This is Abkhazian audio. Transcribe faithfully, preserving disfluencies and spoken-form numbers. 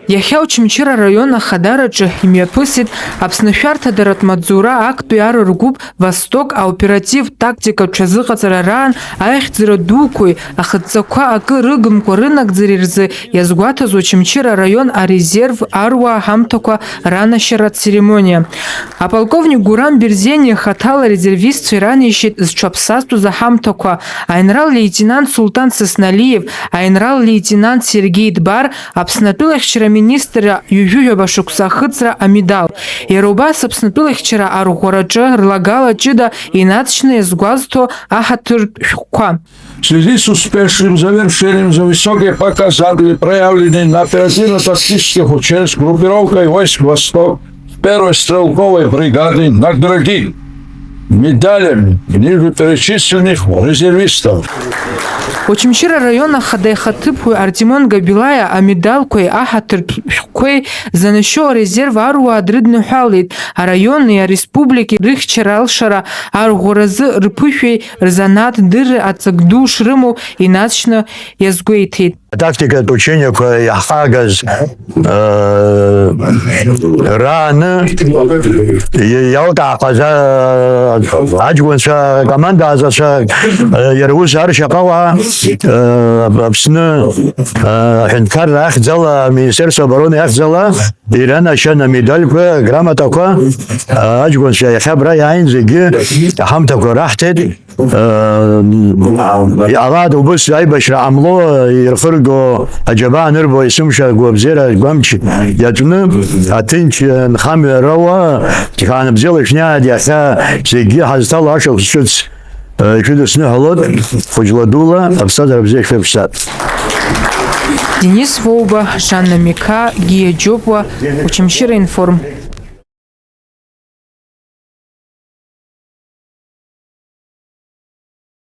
Иахьа Очамчыра араион ахадараҿы имҩаԥысит Аԥсны ашәарҭадаратә маҵзура актәи ар ргәыԥ Восток аоператив-тактикатә ҽазыҟаҵара раан аихьӡара дуқәеи ахыдҵақәа акы рыгымкәа рынагӡареи рзы иазгәаҭаз Очамчыра араион арезерв аруаа ҳамҭақәа ранашьара церемониа. Аполковник Гурам Берзениа хаҭала арезервистцәа иранеишьеит зҽаԥсазтәыз аҳамҭақәа, аинрал-леитенант Султан Сасналиев, аинрал-леитенант Сергеи Дбар, Аԥсны атәылахьчара аминистрра ҩажәижәаба шықәса ахыҵра амедал. Иара убас Аԥсны атәылахьчара арӷәӷәараҿы рлагала ҷыда инаҵшьны иазгәазҭо аҳаҭыртә шәҟәқәа. В связи с успешным завершением за высокие показатели, проявленные на оперативно-тактических учениях с группировкой войск «Восток» первой стрелковой бригады, наградить медалями ниже перечисленных резервистов. Очамчыра араион ахада ихаҭыԥуаҩ Артемон Габилаиа амедалқәеи аҳаҭыртә шәҟәқәеи занашьо арезерв аруаа дрыдныҳәалеит, араиони ареспублики рыхьчара алшара арӷәӷәаразы рԥышәеи рзанааҭ дырреи аҵак ду шрымоу инаҵшьны иазгәеиҭеит. Атактикатә учениақәа иаҳхагаз, э, рааны иалкаахаз, э, аҷкәынцәа, акомандаҵацәа, э, иара ус аршьаҟауаа, э, Аԥсны, э, аҳәынҭқарра ахьӡала, Министерство обороны ахьӡала иранашьан амедальқәа, аграмотақәа, э, аҷкәынцәа иахьа абра иааин зегьы аҳамҭақәа раҳҭеит. Иҟалааит убыс аибашьра ҟамло, ирхырго аџьабаа анырбо, есымша агәабзиара гәамч иаҿны, аҭынч нхамҩа роуа, ҳәаанбзиала шәнеиааит иахьа зегьы ҳазҭало ашықәс ҿыц, э, шәыдысныҳәалоит, хәыҷла дула, аԥсҭазаара бзиа шәаԥшӡап. Денис Воуба, Жанна Миқа, Гиа Џьопуа, Очамчыра информ.